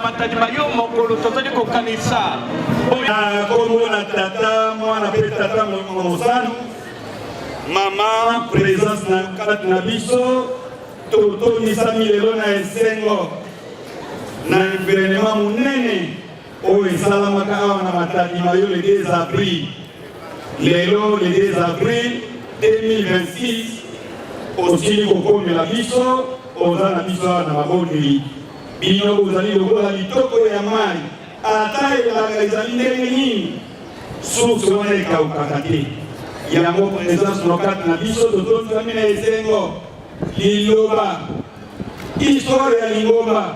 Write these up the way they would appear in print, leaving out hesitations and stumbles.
Matadi Mayo mokolo tozali kokanisa na kombo na tata mwana mpe tata mosantu mama présence na kati na biso totondisami lelo na esengo na evenement monene oyo esalamaka awa na Matadi Mayo le 2 avril. Lelo le 2 avril 2026 osili kokomela biso, oza na biso awa na mabondeli. Bino bozali lokola litoko ya mai, ata elaka ezali ndenge nini, source wana ekaukaka te. Yango presence no kati na biso totondisami na esengo. Liloba histoire ya lingomba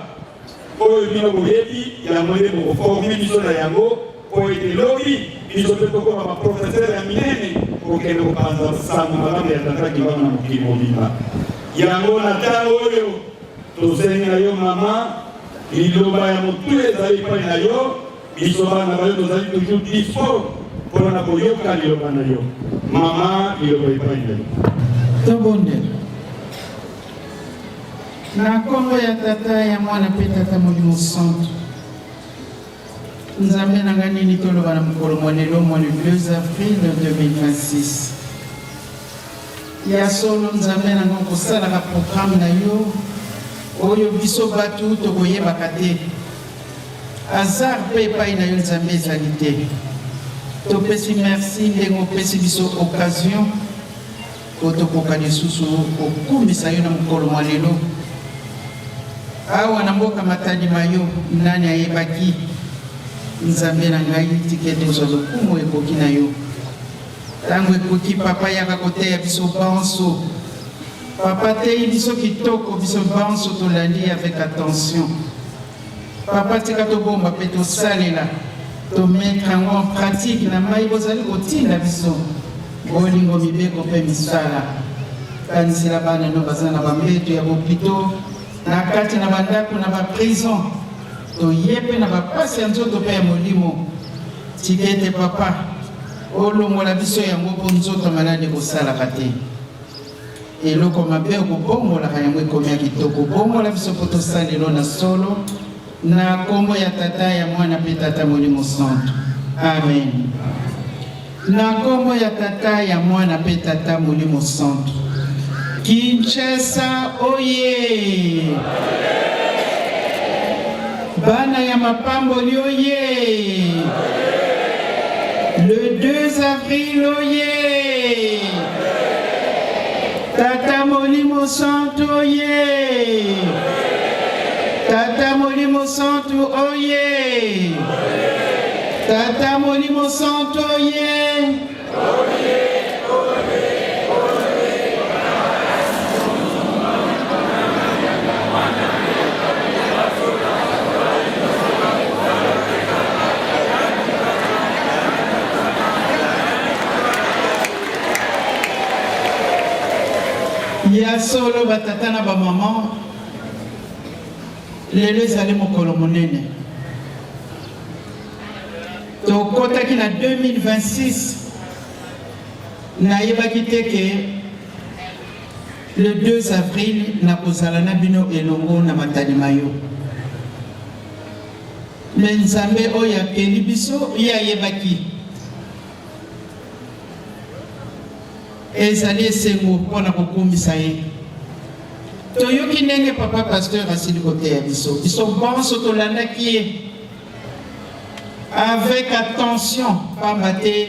Oyo bino boyebi, yango nde bokoforme biso na yango, mpo ete lobi biso mpe tokoma ba professeur ya minene kokende kopanza sango malamu ya Tata Kimbangu na mokili mobimba. Yango na ntango oyo tosengi na yo mama, liloba ya motuya ezali epai na yo, biso bana ba yo tozali toujours dispo mpo na koyoka liloba na yo. Mama, liloba epai na yo. Tobondela. Na nkombo ya Tata, ya Mwana mpe Tata Molimo Santu. Nzambe na ngai, nini toloba na mokolo mwa lelo mwa le 2 avril 2026? Ya solo Nzambe na ngai, okosalaka programme na yo oyo biso bato tokoyebaka te. Hasard mpe epai na yo Nzambe ezali te. Topesi merci ndenge opesi biso occasion Mpo tokoka lisusu kokumisa yo na mokolo mwa lelo. Awa na mboka Matadi Mayo, nani ayebaki? Nzambe na ngai, tika ete ozwa lokumu ekoki na yo. Tango ekoki, Papa, yaka koteya biso banso. Papa ateyi biso kitoko, biso banso tolandi avec attention. Papa tika tobomba pe tosalela, to mettre yango en pratique na maye bozali kotinda biso, bolingo, mibeko pe misala. Kanisela bana no baza na ba mbeto ya bopito, na kati na ba ndako, na ba prison, toye pe na ba pasi ya nzoto pe ya molimo. Tika ete papa olongola biso yango po nzoto maladi ekosalaka te. Eloko mabe okobongolaka yango ekomi ya kitoko. Bongola biso mpo tosalelo na solo na kombo ya Tata, ya Mwana mpe Tata Molimo Santu. Amen. Na kombo ya Tata, ya Mwana mpe Tata Molimo Santu. Kinshasa oye! Bana ya mapamboli oye! Le 2 avril oye! Tata Molimo Santu oye! Tata Molimo Santu oye! Tata Molimo Santu oye! Ya solo batata na bamama, lelo ezali mokolo monene. Tokotaki na 2026, nayebaki te ke le 2 avril nakozala na bino elongo na Matadi Mayo. Me Nzambe oyo akeli biso, ye ayebaki. Ezali esengo mpo na kokumisa ye. Toyoki ndenge papa pasteur asili koteya biso, biso banso tolandaki ye avec attention, pamba te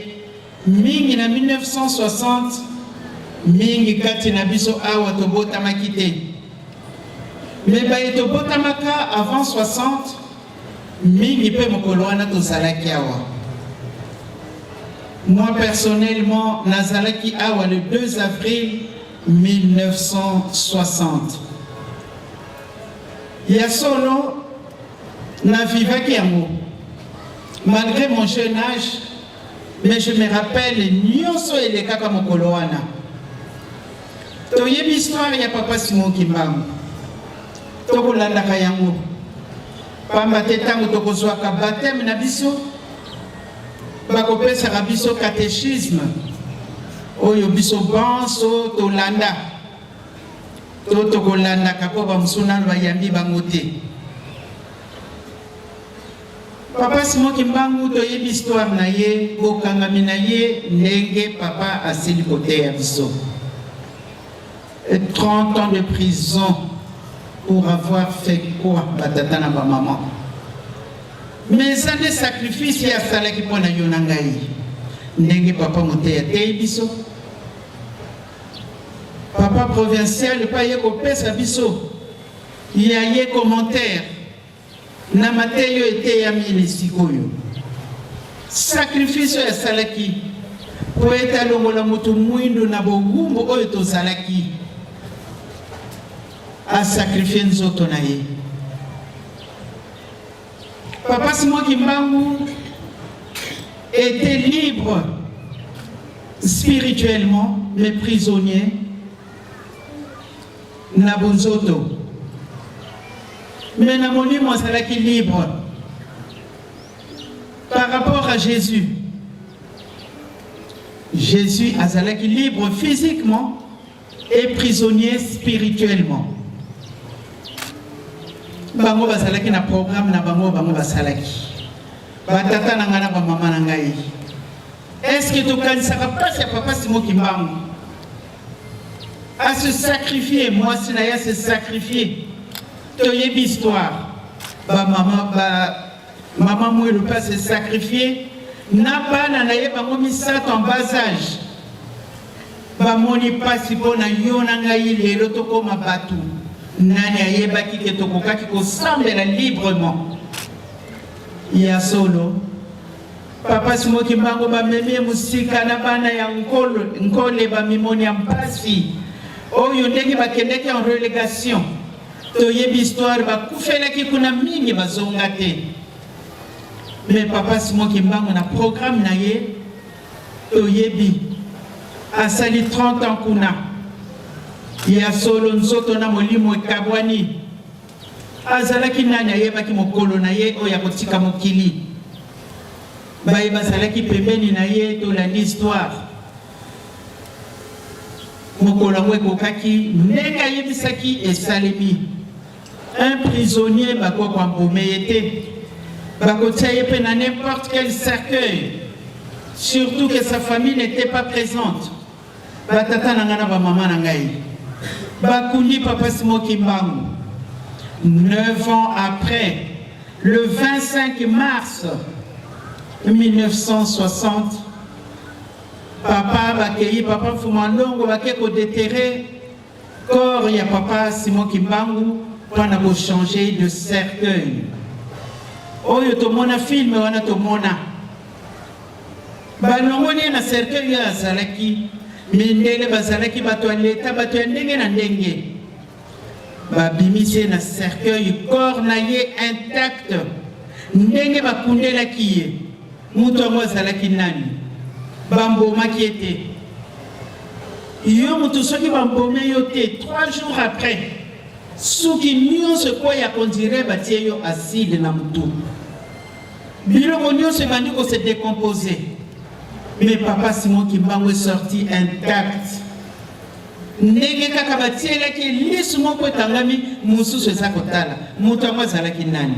mingi na 1960 mingi kati na biso awa tobotamaki te, me baye tobotamaka avant 60 mingi mpe mokolo wana tozalaki awa. Moi personnellement nazalaki awa le 2 avril 1960. Ya solo na vivaki yango malgré mon jeune âge, mais je me rappelle nyonso elekaka mokolo wana. Toyebi histoire ya papa Simon Kimbangu, tokolandaka yango pamba te ntango tokozwaka baptême na biso bakopesaka biso catéchisme oyo biso banso tolanda to tokolandaka mpo bamosusu nano bayambi bango te. Papa Simon Kimbangu toyebi histoire na ye, bokangami na ye ndenge papa asili koteya biso. 30 ans de prison pour avoir fait quoi batata na ba maman? Mais eza nde sacrifice ye asalaki mpo na yo na ngai. Ndenge papa moteyi ateyi biso, papa provincial mpe aye kopesa biso ya ye commentaire Na mateya oyo eteyami na esika oyo, sacrifice oyo asalaki mpo ete alongola moto mwindu na bowumbu oyo tozalaki, asakrifie nzoto na ye. Papa Simon Kimbangu était libre spirituellement, mais prisonnier na bonzoto mais na molimo azalaki libre par rapport à Jésus. Jésus azalaki libre physiquement et prisonnier spirituellement. Bango bazalaki na programme na bango, bango basalaki. Batata na ngai na bamama na ngai, est-ce que tokanisaka mpasi ya papa Simon Kimbangu a se sacrifier, mwasi na ye a se sacrifier? Toyebi histoire, ba mama ba mama Mwilu mpe a se sacrifier na bana na ye bango misato en bas âge, bamoni mpasi mpo na yo na ngai lelo tokoma bato. Nani ayebaki ke tokokaki kosambela librement? Ya solo, Papa Simon Kimbangu bamemi ye mosika na bana ya Nkole, bamimoni ya mpasi oyo ndenge bakendaki en relegation. Toyebi histoire, bakufelaki kuna mingi bazonga te. Mais Papa Simon Kimbangu na programme na ye toyebi asali 30 ans kuna. Ya solo nzoto na molimo ekabwani. Azalaki nani ayebaki mokolo na ye oyo akotika mokili? Baye bazalaki pembeni na ye, tolandi histoire. Mokolo yango ekokaki ndenge ayebisaki esalemi. Un prisonnier bakoki koembaume ye te, bakotia ye mpe na n'importe quel cercueil, surtout que sa famille n'était pas présente. Ba tata na ngai na ba mama na ngai bakundi papa Simon Kimbangu 9 ans après, le 25 mars 1960, papa bakei, papa Mfuma Ndongo bake ko déterrer corps ya papa Simon Kimbangu mpona ko changer de cercueil. Oyo tomona film wana, tomona balongoli ye na cercueil oyo azalaki. Mindele bazalaki bato ya leta, bato ya ndenge na ndenge, babimisi ye na cercueil, corps na ye intact ndenge bakundelaki ye. Moto yango azalaki nani? Bambomaki ye te. Yo moto soki bambome yo te, 3 jours après suki nyonso ekweya, kondire batie yo acide na motu, biloko nyonso ebandi ko se décomposer. Mais papa Simon Kimbangu est sorti intact, ndenge kaka batielaki lisu moko ekangami, mosusu eza kotala. Moto yango azalaki nani?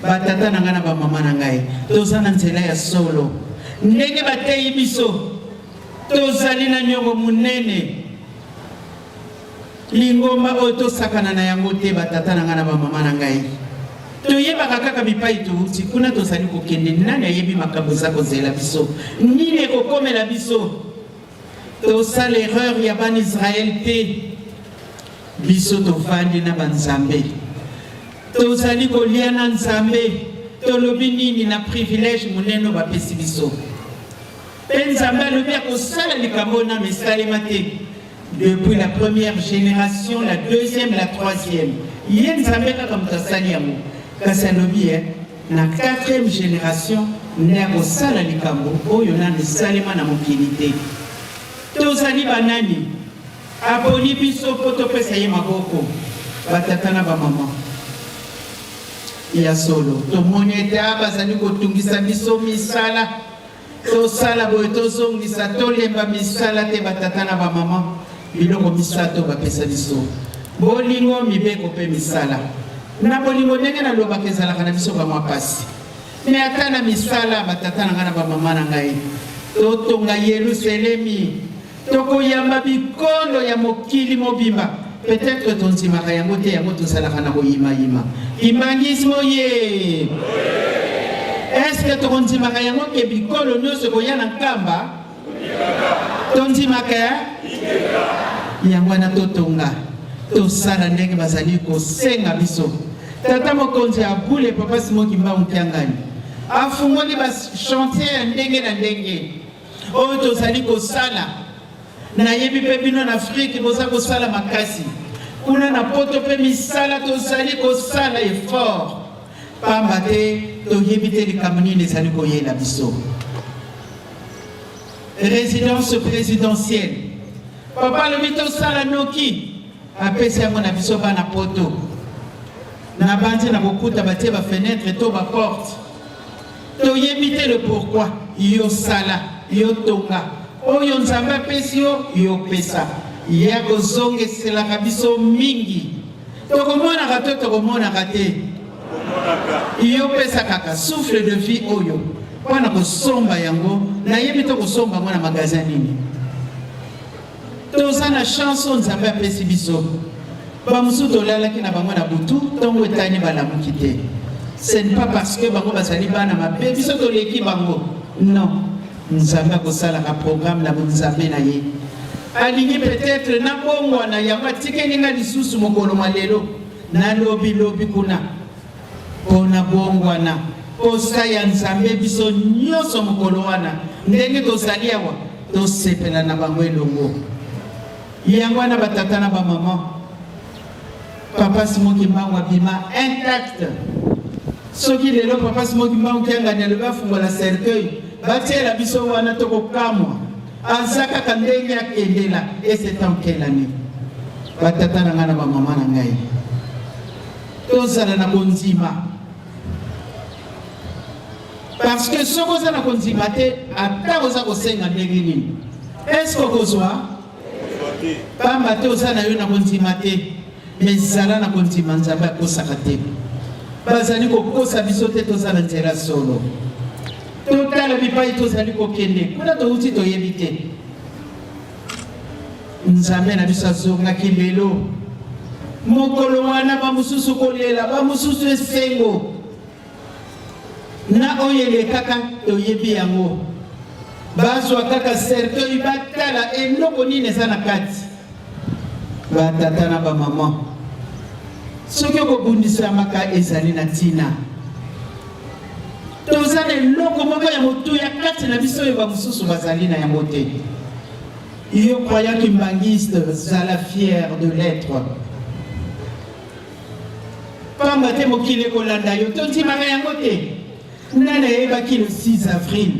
Batata na ngai na bamama na ngai, toza na nzela ya solo ndenge bateyi biso. Tozali na niongo monene, lingomba oyo tosakana na yango te. Batata na ngai na bamama na ngai, toyebaka kaka bipai touti, kuna tozali kokende. Nani ayebi makambo eza kozela biso, nini ekokomela biso? Tosala erreur ya bana Israel te. Biso tovandi na banzambe, tozali kolia na Nzambe. Tolobi nini na privilège monene oyo bapesi biso? Mpe Nzambe alobi akosala likambo oyo nano esalema te depuis la première génération, la deuxième, la troisième. Ye Nzambe kaka moto asali yango, kasi alobi ye na quatrième génération nde akosala likambo oyo nano esalema na mokili te. Tozali banani? Aponi biso mpo topesa ye maboko. Batata na bamama, ya solo tomoni ete a bazali kotungisa biso misala, tosala boye, tozongisa, tolemba misala te. Batata na bamama, biloko misato bapesa biso: bolingo, mibeko mpe misala. Na bolingo, ndenge nalobaka, ezalaka na biso bamwa pasi. Mais ata na misala, batata na ngai na bamama na ngai, totonga Yelusalemi, tokoyamba bikolo ya mokili mobimba. Peut-être tondimaka yango te, yango tozalaka na koyimayima. Kimbanguisme oye! Est-ce que tokondimaka yango ke bikolo nyonso ekoya na Nkamba? Tondimaka eh? Yango wana totonga, tosala ndenge bazali kosenga biso. Tata mokonzi ya bule Papa Simon Kimbangu Kiangani afungoli ba chantier ya ndenge na ndenge oyo tozali kosala. Nayebi mpe bino na Afrique boza kosala makasi, kuna na poto mpe misala tozali kosala effort, pamba te toyebi te likambo nini ezali koyela biso. Residence presidentielle, papa alobi tosala noki, apesi yango na biso bana poto. Nabanzi na kokuta batie ba fenetre to ba porte, toyebi te le pourquoi. Yo sala, yo tonga, oyo Nzambe apesi yo, yo pesa. Ye akozongeselaka biso mingi. Tokomonaka to tokomonaka te? Yo pesa kaka souffle de vie oyo mpo na kosomba yango. Nayebi to kosomba yango na magasin nini. Toza na chance oyo Nzambe apesi biso. Ba mosusu tolalaki na bango na butu, ntongo etani balamuki te. Ce n'est pas parce que bango bazali bana mabe, biso toleki bango. Non, Nzambe akosalaka programme na bonzambe na ye. Alingi peut-être nabongwana, yango atikeli nga lisusu mokolo mwa lelo, nalobi lobi kuna mpo nabongwana. Posa ya Nzambe biso nyonso mokolo wana ndenge tozali awa tosepela na bango elongo. Yango wana batata na bamama, Papa Simon Kimbangu abima intact. Soki lelo Papa Simon Kimbangu Kiangani alobi afungola cercueil, batiela biso wana tokokamwa. Aza kaka ndenge akendela et c'est en quelle année? Batata na ngai na bamama na ngai, tozala na kondima. Parce que soki oza na kondima te, ata oza kosenga ndenge nini, est-ce que okozwa? Pamba te oza na yo na kondima te. Mais zala na kondima, Nzambe akosaka te. Bazali kokosa biso te, toza na nzela solo. Totala bipai tozali kokende, kuna towuti toyebi te. Nzambe na biso azongaki lelo. Mokolo wana bamosusu kolela, bamosusu esengo. Na oyo elekaka toyebi yango. Bazwa kaka cercueil batala eloko nini eza na kati. Ba tata na ba mama, soki okobundisamaka ezali na ntina. Toza na eloko moko ya motuya kati na biso oyo bamosusu bazali na yango te. Yo croyant kimbanguiste, zala fier de l'etre. Pamba te mokili ekolanda yo. Tondimaka yango te. Nani ayebaki le 6 avril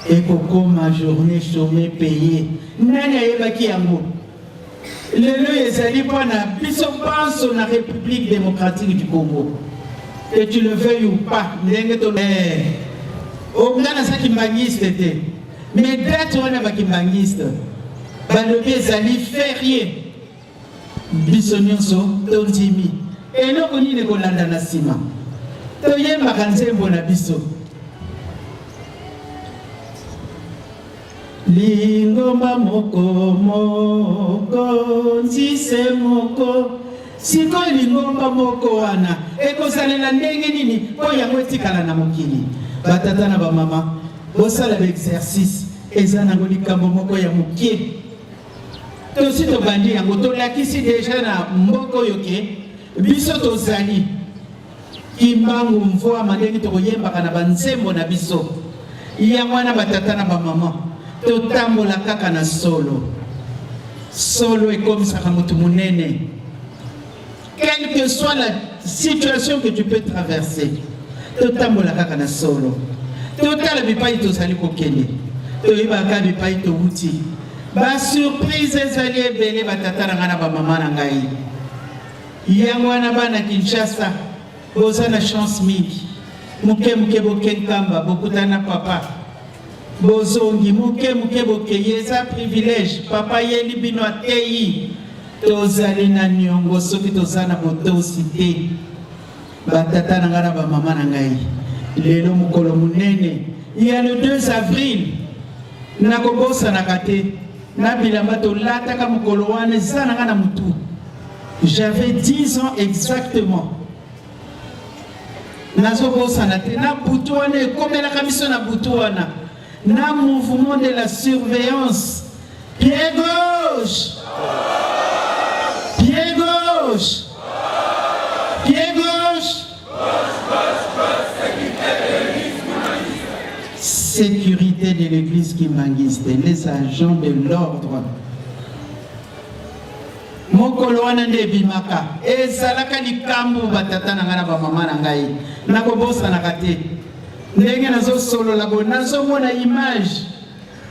ekokoma journée chômée payée? Nani ayebaki yango? Lelo ezali mpo na biso banso na République démocratique du Congo. Que tu le veuilles ou pas, ndenge to eh, nga naza kimbanguiste te, mais date wana ba kimbanguiste balobi ezali férié. Biso nyonso tondimi. Eloko nini ekolanda na nsima? Toyembaka nzembo na biso. Lingomba moko mokonzi se moko. Sikoyo lingomba moko wana ekozalela ndenge nini mpo yango etikala na mokili? Batata na bamama, bosala ba exercice, eza nango likambo moko ya moke. Tosi tobandi yango, tolakisi deja na mboka oyo ke biso tozali Kimbangu Mvuama, ndenge tokoyembaka na banzembo na biso. Yango wana batata na bamama, totambola kaka na solo. Solo ekomisaka moto monene. Quelle que soit la situation que tu peux traverser, totambola kaka na solo. Totala bipai tozali kokende, toyebaka bipai towuti. Ba surprise ezali ebele batata na ngai na bamama na ngai. Yango wana bana Kinshasa boza na chance mingi. Moke moke boke Nkamba bokutana na papa. Bozongi moke moke bokeyi eza privilège papa ayeli bino ateyi. Tozali na niongo soki toza na botosi te. Ba tata na ngai na ba mama na ngai, Lelo mokolo monene ya le 2 avril, nakobosanaka te na bilamba tolataka mokolo wana, eza na nga na motu. J'avais 10 ans exactement. Nazobosana te na butu wana, ekomelaka biso na butu wana na mouvement de la surveillance. Pied gauche, pied gauche, pied gauche. Sécurité de l'église kimbanguiste, les agents de l'ordre. Mokolo wana nde ebimaka, ezalaka likambo. Batata na ngai na bamama na ngai, nakobosanaka te. Ndenge nazosolola boye, nazomona image,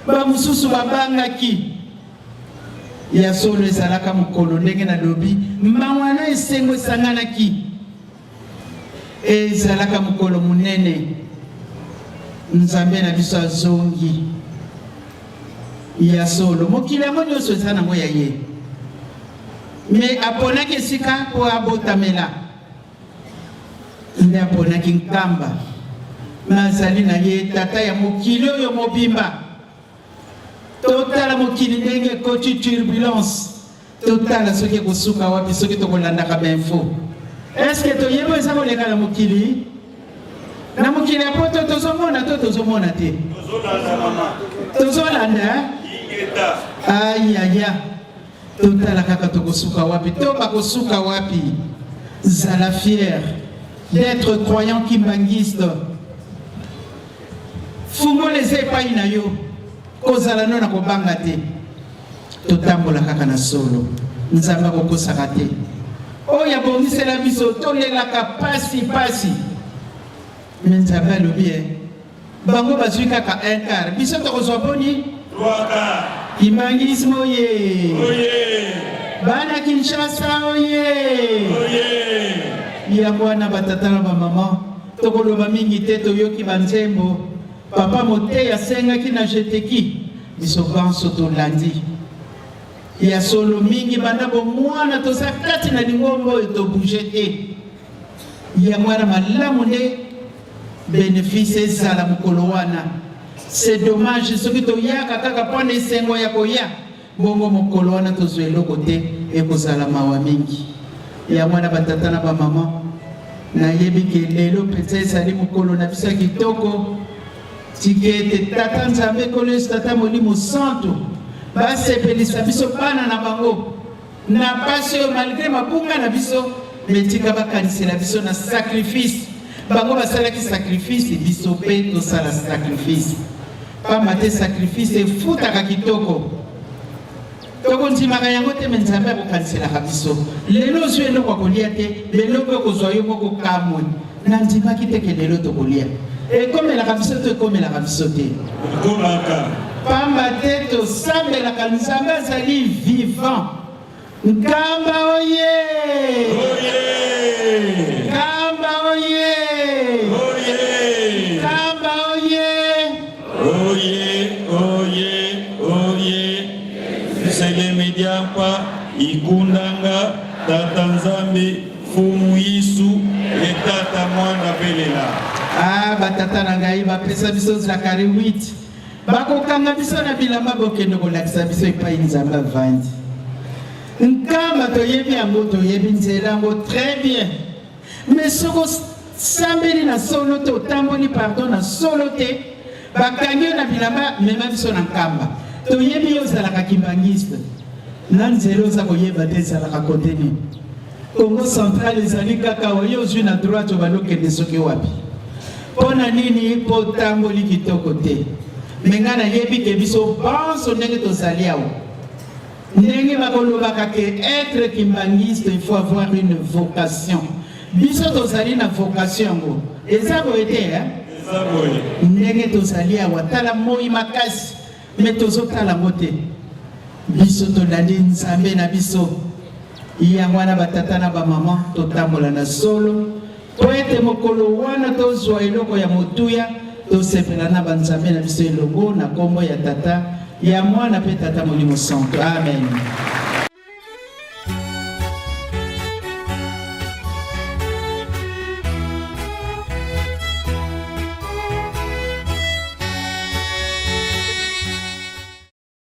bamosusu babangaki. Ya solo, ezalaka mokolo, ndenge nalobi, mawa na esengo esanganaki. Ezalaka mokolo monene. Nzambe na biso azongi. Ya solo, mokili yango nyonso eza nango ya ye, me aponaki esika mpo abotamela, nde aponaki Nkamba. Me azali na ye tata ya mokili oyo mobimba. Totala mokili ndenge ekoti turbulence, totala soki ekosuka wapi. Soki tokolandaka bainfo, est-ce toyebi eza koleka na mokili, na mokili ya poto? Tozomona to tozomona te? Tozolanda. Ayaya, totala kaka tokosuka wapi to bakosuka wapi. Zala fier d'être croyant kimbanguiste. Fungola eza epai na yo, kozala no na kobanga te. Totambola kaka na solo. Nzambe akokosaka te. Oyo abongisela biso, tolelaka pasi pasi, me Nzambe alobi e bango bazwi kaka un quart, biso tokozwa boni? Kimbanguisme oye! Bana Kinshasa oye! Yango wana, batata na bamama, tokoloba mingi te. Toyoki banzembo, papa moteyi asengaki na jeteki, biso banso tolandi. Ya solo, mingi banda bomwana toza kati na lingomba oyo, tobouge te. Yango wana malamu nde bénéfice ezala mokolo wana. C'est dommage soki toyaka kaka mpona esengo ya koya, bongo mokolo wana tozwa eloko te, ekozala mawa mingi. Yango wana, batata na bamama, nayebi ke lelo mpenza ezali mokolo na biso ya kitoko. Tika ete Tata Nzambe Nkolo Yesu, Tata Molimo Santu basepelisa biso bana na bango na pasi oyo, malgré mabunga na biso, me tika bakanisela biso na sacrifice. Bango basalaki sacrifice, biso mpe tosala sacrifice, pamba te sacrifice efutaka kitoko. Tokondimaka yango te, me Nzambe akokaniselaka biso. Lelo ozwi eloko ya kolia te, lelo mpe okozwa yo moko kamwe. Nandimaki te ke lelo tokolia. Ekomelaka biso to ekomelaka biso te? Ekomaka. Pamba te tosambelaka Nzambe azali vivant. Nkamba oye! Oye! Nkamba oye! Oye! Nkamba oye! Oye, oye, oye! Selemidiampa ikundanga Tata Nzambe Fumu Yesu le Tata Mwana belela. Ah, batata na ngai, bapesa biso Zakari 8. Bakokanga biso na bilamba, bokende kolakisa biso epai Nzambe avandi. Nkamba toyebi yango, toyebi nzela yango très bien, mais soki osambeli na solo te, otamboli, pardon, na solo te, bakangi yo na bilamba, mema biso na Nkamba. Toyebi yo ozalaka kimbanguiste, na nzela oza koyeba te ezalaka kote nini. Congo Central ezali kaka oyo ozwi na droite, obandi okende soki wapi. Mpo na nini? Mpo otamboli kitoko te. Me ngai nayebi ke biso banso ndenge tozali awa, ndenge bakolobaka ke être kimbanguiste, il faut avoir une vocation, biso tozali na vocation yango. Eza boye te, eh? Eza boye. Ndenge tozali awa, tala moi makasi, me tozotala yango te. Biso tolandi Nzambe na biso. Yango wana, batata na bamama, totambola na solo mpo ete mokolo wana tozwa eloko ya motuya, tosepela na banzambe na biso elongo, na nkombo ya Tata, ya Mwana mpe Tata Molimo Santo. Amen.